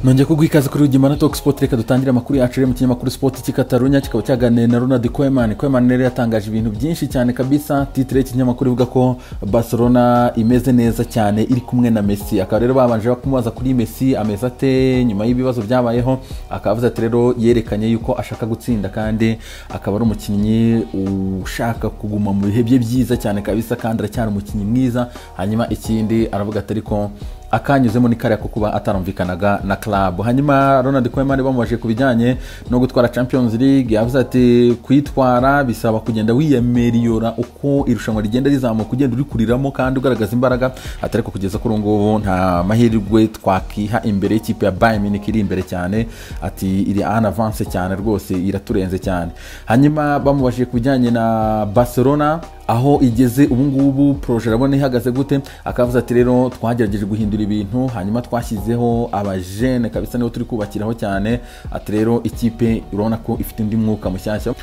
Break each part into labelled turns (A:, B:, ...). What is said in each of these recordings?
A: Nongeye kuguha ikaze kuri Rugimana Talk Sport. Reka dutangire amakuru yacu rero mu kinyamakuru Sport cy'i Catalunya, kikaba cyaganiriye na Ronald Koeman. Koeman rero yatangaje ibintu byinshi cyane kabisa. Titre y'ikinyamakuru ivuga ko Barcelona imeze neza cyane iri kumwe na Messi. Akaba rero babanje kumubaza kuri Messi ameze ate nyuma y'ibibazo byabayeho, akaba avuze ati rero yerekanye yuko ashaka gutsinda kandi akaba ari umukinnyi ushaka kuguma mu bihe bye byiza cyane kabisa, kandi aracyari umukinnyi mwiza. Hanyuma ikindi aravuga ati ariko akanyuzemo ni kariya ko kuba atarumvikanaga na club. Hanyuma Ronald Koeman bamubajije ku bijyanye no gutwara Champions League, yavuze ati kuyitwara bisaba kugenda wiyameriyora uko irushanwa rigenda rizamuka, ugenda urikuriramo kandi ugaragaza imbaraga. Ati ariko kugeza kuri ubu nta mahirwe twakiha imbere y'ikipe ya Bayern Munich iri imbere cyane, ati iri en avance cyane rwose, iraturenze cyane. Hanyuma bamubajije ku bijyanye na Barcelona aho igeze ubu ngubu, projet arabona ihagaze gute, akavuze ati rero twagerageje guhindura ibintu, hanyuma twashyizeho abajene kabisa niho turi kubakiraho cyane. Ati rero ikipe urabona ko ifite undi mwuka mushyashya.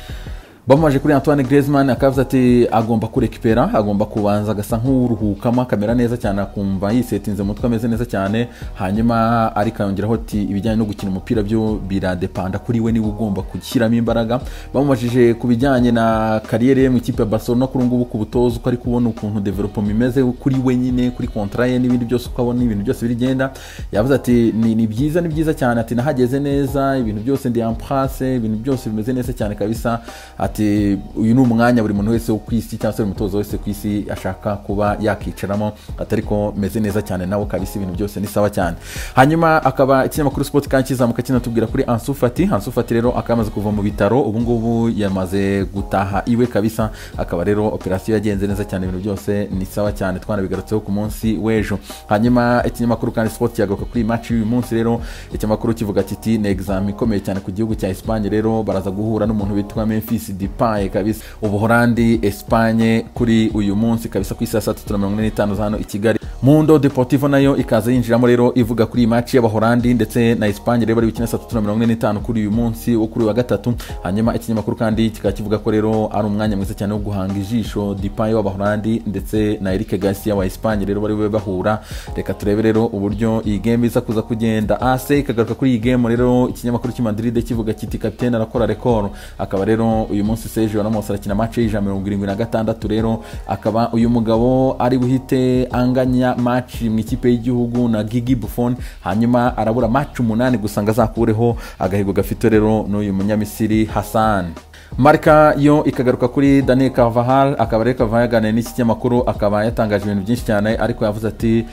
A: Bamubaje kuri Antoine Griezmann, akavuze ati agomba kurekipera, agomba kubanza agasa nk'uruhukamo akamera neza cyane, akumva yisetinze umutwe ameze neza cyane. Hanyuma ariko yongeraho ati ibijyanye no gukina umupira byo biradepanda kuri we, niwe ugomba gushyiramo imbaraga. Bamubajije ku bijyanye na kariyeri ye mu ikipe ya Barcelona kuri ngubu, ku butoza uko ari kubona ukuntu development imeze kuri we nyine, kuri contrat ye n'ibindi byose, uko abona ibintu byose birigenda. Yavuze ati ni byiza, ni byiza cyane, ati nahageze neza, ibintu byose ndi en place, ibintu byose bimeze neza cyane kabisa. Ati uyu ni umwanya buri muntu wese wo ku isi cyangwa se buri mutoza wese ku isi ashaka kuba yakicaramo, ati ariko meze neza cyane nawe kabisa, ibintu byose ni sawa cyane. Hanyuma akaba ikinyamakuru Sport kandi kizamuka kinatubwira kuri Ansu Fati. Ansu Fati rero akaba amaze kuva mu bitaro ubu ngubu, yamaze gutaha iwe kabisa, akaba rero operation yagenze neza cyane, ibintu byose ni sawa cyane, twanabigarutseho ku munsi w'ejo. Hanyuma ikinyamakuru kandi Sport cyagaruka kuri match y'uyu munsi rero, ikinyamakuru kivuga kiti ni examen ikomeye cyane ku gihugu cya Espagne, rero baraza guhura n'umuntu witwa Memphis Depay kabisa, Ubuholandi Espagne kuri uyu munsi kabisa ku isaha 3:45 hano i Kigali. Mundo Deportivo nayo ikaza yinjiramo rero ivuga kuri match y'Abaholandi ndetse na Espagne rero bari gukina 3:45 kuri uyu munsi wo kuri wa gatatu. Hanyuma ikinyamakuru kandi kikaba kivuga ko rero ari umwanya mwiza cyane wo guhanga ijisho Depay w'Abaholandi ndetse na Eric Garcia wa Espagne rero bari bahura. Reka turebe rero uburyo iyi game iza kuza kugenda. AC ikagaruka kuri iyi game rero, ikinyamakuru cy'i Madrid kivuga kiti kapitene arakora record. Akaba rero uyu munsi Sergio Ramos arakina match y'ijana 76 rero, akaba uyu mugabo ari buhite anganya match mu ikipe y'igihugu na Gigi Buffon. Hanyuma arabura match 8 gusa ngo azakureho agahigo gafite rero n'uyu munyamisiri Hassan. Marca yo ikagaruka kuri Daniel Carvajal, akaba rero Carvajal yaganiriye n'iki kinyamakuru, akaba yatangaje ibintu byinshi cyane, ariko yavuze ati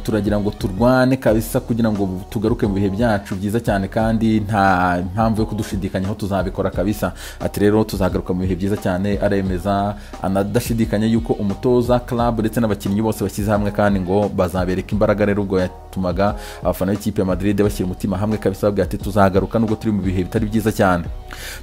A: turagira ngo turwane kabisa kugira ngo tugaruke mu bihe byacu byiza cyane, kandi nta mpamvu yo kudushidikanyaho, tuzabikora kabisa. Ati rero tuzagaruka mu bihe byiza cyane, aremeza anadashidikanya yuko umutoza, club ndetse n'abakinnyi bose bashyize hamwe kandi ngo bazabereka imbaraga. Rero ubwo yatumaga abafana b'ikipe ya Madrid bashyira umutima hamwe kabisa, bavuga ati tuzagaruka nubwo turi mu bihe bitari byiza cyane.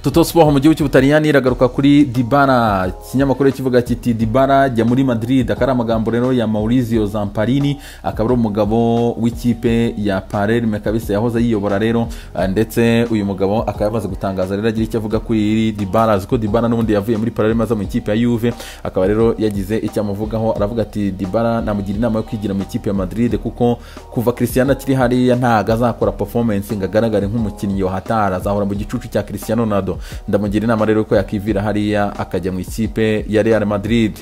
A: Tutto Sport mu gihugu cy'Ubutaliyani iragaruka kuri Dybala. Ikinyamakuru kivuga kiti Dybala jya muri Madrid, akari amagambo rero ya Maurizio Zamparini, akaba ari umugabo w'ikipe ya Palermo kabisa yahoze yiyobora rero, ndetse uyu mugabo akaba yamaze gutangaza rero agira icyo avuga kuri Dybala. Aziko Dybala n'ubundi yavuye muri Palermo aza mu ikipe ya Juve, akaba rero yagize icyo amuvugaho, aravuga ati Dybala namugira inama yo kwigira mu ikipe ya Madrid, kuko kuva Cristiano akiri hariya ntago azakora performance ngo agaragare nk'umukinnyi wa hatara, azahora mu gicucu cya Cristiano Ronaldo. Ndamugira inama rero ko yakivira hariya akajya mu ikipe ya Real Madrid.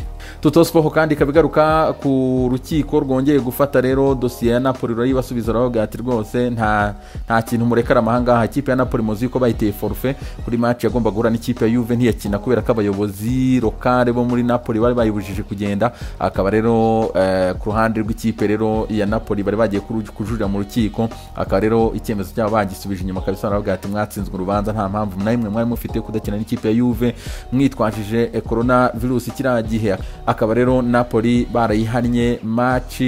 A: Tutto Sport kandi ikabigaruka ku rukiko rwongeye gufata rero dosiye ya Napoli, rurayibasubiza ruravuga ati rwose nta kintu murekara amahanga. Ikipe ya Napoli muzi ko bayiteye forfait kuri match yagomba guhura n'ikipe ya Juve, ntiyakina kubera ko abayobozi locale bo muri Napoli bari bayibujije kugenda. Akaba rero ku ruhande rw'ikipe rero ya Napoli bari bagiye kujurira mu rukiko, akaba rero icyemezo cyabo bagisubije inyuma kabisa, baravuga ati mwatsinzwe urubanza, nta mpamvu namwe mwari mufite kudakina n'ikipe ya Juve mwitwajije corona virus kiriya gihe. Akaba rero Napoli barayihannye match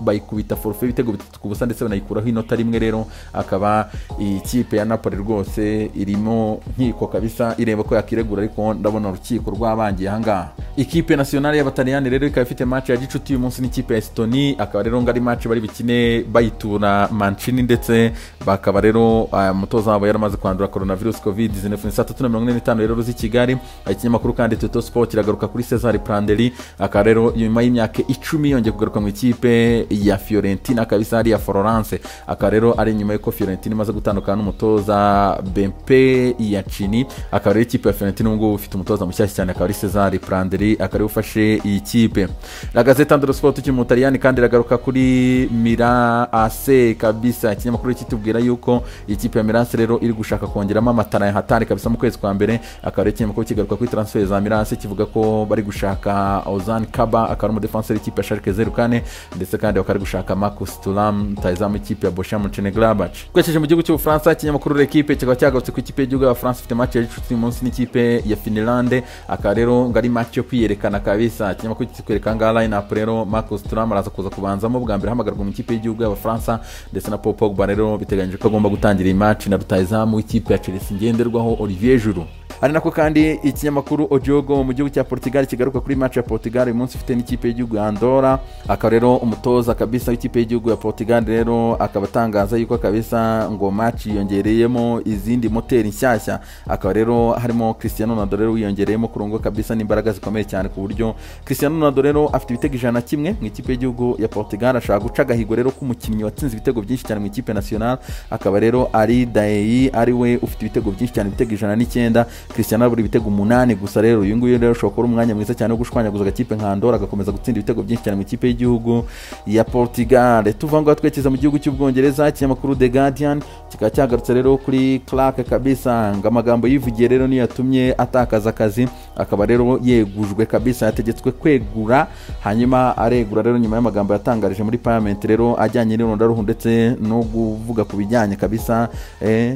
A: bayikubita forfait ibitego 3-0 ndetse banayikuraho inota rimwe. Rero akaba ikipe ya Napoli rwose irimo nkiko kabisa ireba ko yakiregura, ariko ndabona urukiko rwabangiye ahangaha. Ikipe nationale y'Abataliyani rero ikaba ifite match ya gicuti uyu munsi n'ikipe ya Estonie, akaba rero ngari match bari bikine bayitura Mancini, ndetse bakaba rero umutoza wabo yaramaze kwandura coronavirus COVID-19 saa 3:45. Rero rero z'i Kigali. Ikinyamakuru kandi Tutto Sport kiragaruka kuri Cesare Prandelli, akaba rero nyuma y'imyaka 10 yongeye kugaruka mu ikipe ya Fiorentina kabisa ari ya Florence, akaba rero ari nyuma y'uko Fiorentina imaze gutandukana n'umutoza Beppe Iacchini. Akaba rero ikipe ya Fiorentina ubu ngubu ifite umutoza mushyashya cyane, akaba ari Cesare Prandelli, akaba ari ufashe iyi kipe. La Gazzetta dello Sport kiri mu Butaliyani kandi iragaruka kuri Milan AC kabisa. Ikinyamakuru kitubwira yuko ikipe ya Milan AC rero iri gushaka kongeramo amatara ya hatari kabisa mu kwezi kwa mbere. Akaba ari ikinyamakuru kigaruka kuri transfer za Milan AC kivuga ko bari gushaka Ozan Kaba, akaba ari umudefenseur w'ikipe ya Schalke 04, ndetse kandi bakaba bari gushaka Marcus Thuram rutahizamu ikipe ya Borussia Mönchengladbach. Twerekeje mu gihugu cy'Ubufaransa, ikinyamakuru L'Equipe kikaba cyagarutse ku ikipe y'igihugu y'Abafaransa ifite match ya gicuti uyu munsi n'ikipe ya Finland, akaba rero ngo ari match yo kwiyerekana kabisa. Ikinyamakuru kitwereka ngaha line up rero Marcus Thuram araza kuza kubanzamo bwa mbere ahamagarwa mu ikipe y'igihugu y'Abafaransa, ndetse na Paul Pogba rero biteganyijwe ko agomba gutangira iyi match na rutahizamu w'ikipe ya Chelsea ngenderwaho Olivier Giroud. Ari nako kandi ikinyamakuru O Jogo mu gihugu cya Portugal kigaruka kuri match ya Portugal uyu munsi ifite n'ikipe y'igihugu ya Andorra. Akaba rero umutoza kabisa w'ikipe y'igihugu ya Portugal rero akaba atangaza yuko kabisa ngo match yiyongereyemo izindi moteri nshyashya, akaba rero harimo Cristiano Ronaldo rero wiyongereyemo kurungo kabisa n'imbaraga zikomeye cyane, ku buryo Cristiano Ronaldo rero afite ibitego 101 mu ikipe y'igihugu ya Portugal, ashaka guca agahigo rero k'umukinnyi watsinze ibitego byinshi cyane mu ikipe national, akaba rero ari Daei ari we ufite ibitego byinshi cyane, ibitego 109. Cristiano abura ibitego 8 gusa. Rero uyu nguyu rero ushobora kuba umwanya mwiza cyane wo gushwanyaguza agakipe nka Andorra agakomeza gutsinda ibitego byinshi cyane mu ikipe y'igihugu ya Portugal. Tuva ngo twerekeza mu gihugu cy'Ubwongereza, ikinyamakuru The Guardian kikaba cyagarutse rero kuri Clark kabisa, ngo amagambo yivugiye rero niyo yatumye atakaza akazi, akaba rero yegujwe kabisa, yategetswe kwegura, hanyuma aregura rero nyuma y'amagambo yatangarije muri parliament rero ajyanye n'irondaruhu ndetse no kuvuga ku bijyanye kabisa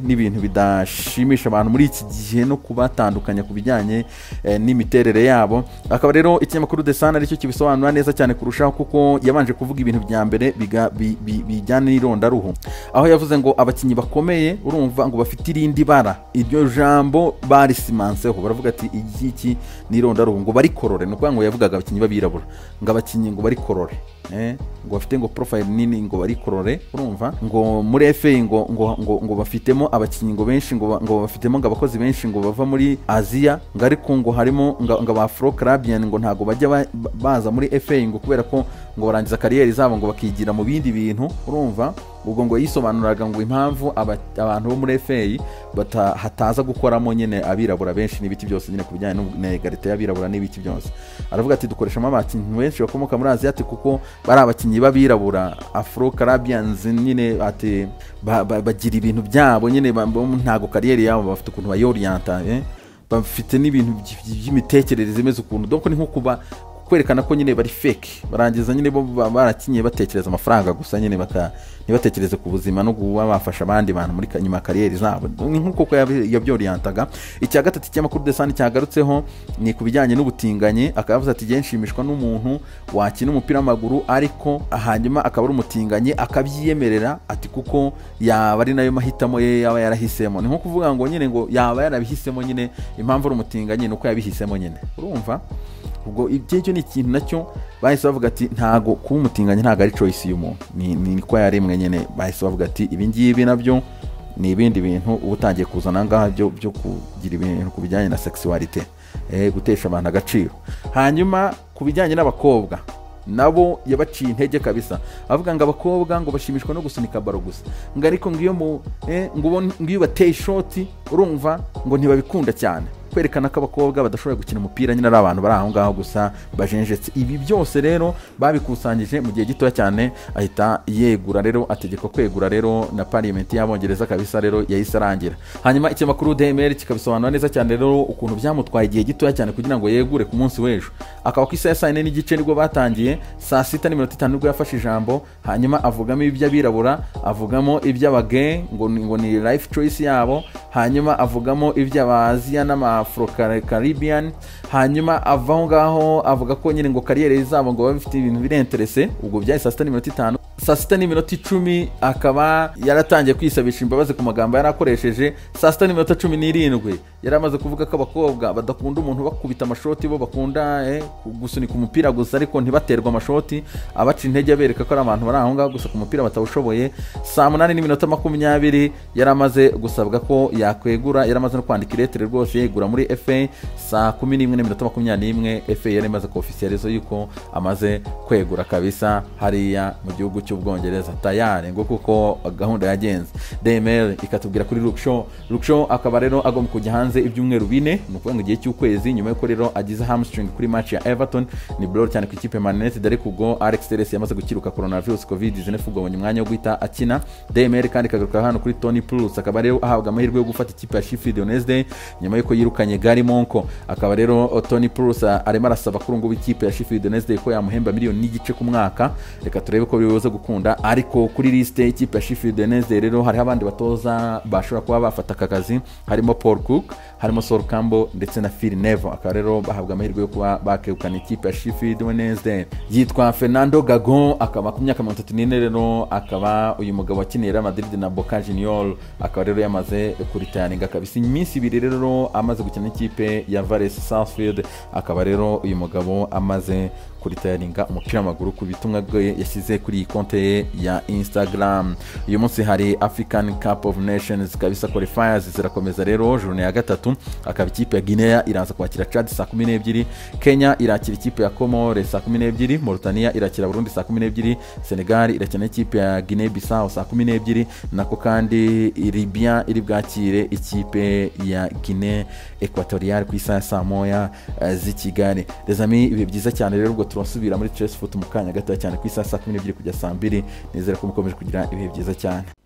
A: n'ibintu bidashimisha abantu muri iki gihe no kubatandukanya ku bijyanye n'imiterere yabo. Akaba rero ikinyamakuru The Sun aricyo kibisobanura neza cyane kurushaho, kuko yabanje kuvuga ibintu bya mbere bijyanye n'irondaruhu, aho yavuze ngo abakinnyi bakomeye urumva ngo bafite irindi bara, iryo jambo barisimanseho baravuga ati iki n'irondaruhu ngo barikorore, ni ukuvuga ngo yavugaga abakinnyi b'abirabura ngo abakinnyi ngo barikorore, ngo bafite ngo profile nini ngo barikorore, urumva ngo muri FA ngo ngo ngo ngo bafitemo abakinnyi ngo benshi ngo bafitemo ngo abakozi benshi ngo bava muri Aziya, ngo ariko ngo harimo ngo ba Afro Caribbean ngo ntago bajya baza muri FA ngo kubera ko ngo barangiza kariyeri zabo ngo bakigira mu bindi bintu, urumva ubwo ngo yisobanuraga ngo impamvu abantu bo muri FA hataza gukoramo nyine abirabura benshi n'ibiti byose nyine ku bijyanye na egalite y'abirabura n'ibiti byose. Aravuga ati dukoreshamo abakinnyi benshi bakomoka muri Aziya ati kuko bari abakinnyi b'abirabura Afro Caribbeans nyine ati bagira ibintu byabo nyine ntago kariyeri yabo bafite ukuntu bayorienta, bafite n'ibintu by'imitekerereze imeze ukuntu, donc ni nko kuba kwerekana ko nyine bari fake, barangiza nyine bo barakinye batekereza amafaranga gusa nyine ntibatekereze ku buzima no kuba bafasha abandi bantu muri nyuma kariyeri zabo, nkuko ko yabyorientaga. Icya gatatu ikinyamakuru The Sun cyagarutseho ni ku bijyanye n'ubutinganyi, akaba yavuze ati nshimishwa n'umuntu wakina umupira w'amaguru ariko hanyuma akaba ari umutinganyi akabyiyemerera, ati kuko yaba ari nayo mahitamo ye yaba yarahisemo, ni nko kuvuga ngo nyine ngo yaba yarabihisemo nyine, impamvu ari umutinganyi nuko yabihisemo nyine, urumva ubwo ibyo ni ikintu nacyo bahise bavuga ati ntago kuba umutinganyi ntago ari choice y'umuntu, ni ko yaremwe nyine. Bahise bavuga ati ibi ngibi nabyo ni ibindi bintu uba utangiye kuzana ngaha byo kugira ibintu ku bijyanye na sexualité, gutesha abantu agaciro. Hanyuma ku bijyanye n'abakobwa nabo yabaciye intege kabisa, avuga ngo abakobwa ngo bashimishwa no gusunika baro gusa, ngo ariko ngiyo ngo ngiyo bateye ishoti urumva ngo ntibabikunda cyane, kwerekana ko abakobwa badashobora gukina umupira nyine ari abantu bari aho ngaho gusa bajenjetse. Ibi byose rero babikusanyije mu gihe gitoya cyane ahita yegura rero, ategekwa kwegura rero na parliament y'Abongereza kabisa, rero yahise arangira. Hanyuma ikinyamakuru DMR kikabisobanura neza cyane rero ukuntu byamutwaye igihe gitoya cyane kugira ngo yegure ku munsi w'ejo, akaba ku isaha ya saa 4:15 nibwo batangiye, saa 6:50 nibwo yafashe ijambo, hanyuma avugamo iby'abirabura, avugamo iby'abagay ngo ni life choice yabo, hanyuma avugamo iby'abaziya n'ama Afro Caribbean, hanyuma avaho ngaho avuga ko nyine ngo kariyeri zabo ngo bafite ibintu birenterese. Ubwo byari saa 6:50. Saa 6:10 akaba yaratangiye kwisabisha imbabazi ku magambo yarakoresheje. Saa 6:17 yari amaze kuvuga ko abakobwa badakunda umuntu bakubita amashoti, bo bakunda gusunika umupira gusa ariko ntibaterwe amashoti, abaca intege abereka ko ari abantu bari aho ngaho gusa ku mupira batawushoboye. Saa 8:20 yari amaze gusabwa ko yakwegura, yari amaze no kwandika iretere rwose yegura muri FA. Saa 11:21 FA yari imaze kuofficializa yuko amaze kwegura kabisa hariya mu gihugu cy'Ubwongereza tayari, ngo kuko gahunda yagenze. DML ikatubwira kuri Luke Shaw. Luke Shaw akaba rero agomba kujya hanze ibyumweru 4, ni ukuvuga ngo igihe cy'ukwezi, nyuma yuko rero agize hamstring kuri match ya Everton. Ni blow cyane ku ikipe Man United, ariko ubwo Alex Telles yamaze gukiruka coronavirus COVID-19, ubwo abonye umwanya wo guhita akina. DML kandi ikagaruka hano kuri Toni Kroos, akaba rero ahabwa amahirwe yo gufata ikipe ya Sheffield Wednesday nyuma yuko yirukanye Gary Monko. Akaba rero Toni Kroos arimo arasaba kuri ngubu ikipe ya Sheffield Wednesday ko yamuhemba 1.5 miliyoni ku mwaka. Reka turebe ko bibuze gukunda, ariko kuri liste y'ikipe ya Sheffield Wednesday rero hariho abandi batoza bashobora kuba bafata aka kazi, harimo Paul Cook, harimo Sol Campbell ndetse na Phil Neville. Akaba rero bahabwa amahirwe yo kuba bakegukana ikipe ya Sheffield Wednesday. Yitwa Fernando Gago, akaba ku myaka 34 rero, akaba uyu mugabo wakiniye Real Madrid na Boca Juniors, akaba rero yamaze kuritayaringa kabisa iminsi 2 rero amaze gukina ikipe ya Vales Sarsfield. Akaba rero uyu mugabo amaze kuritayaringa umupira w'amaguru ku bitumwa bwe yashyize kuri iyi konte ye ya Instagram. Uyu munsi hari African Cup of Nations kabisa, qualifiers zirakomeza rero, journée ya 3 akaba ikipe ya Guinea iraza kwakira Chad saa 12, Kenya irakira ikipe ya Comore saa 12, Mauritania irakira Burundi saa 12, Senegal irakina ikipe ya Guinea Bissau saa 12, nako kandi Libya iri bwakire ikipe ya Guinea Equatorial ku isaha saa 1 z'i Kigali. Les amis, ibihe byiza cyane rero, ubwo turasubira muri Trace Foot mu kanya gato cyane ku isaha saa 12 kujya saa 2. Nizere ko mukomeje kugira ibihe byiza cyane.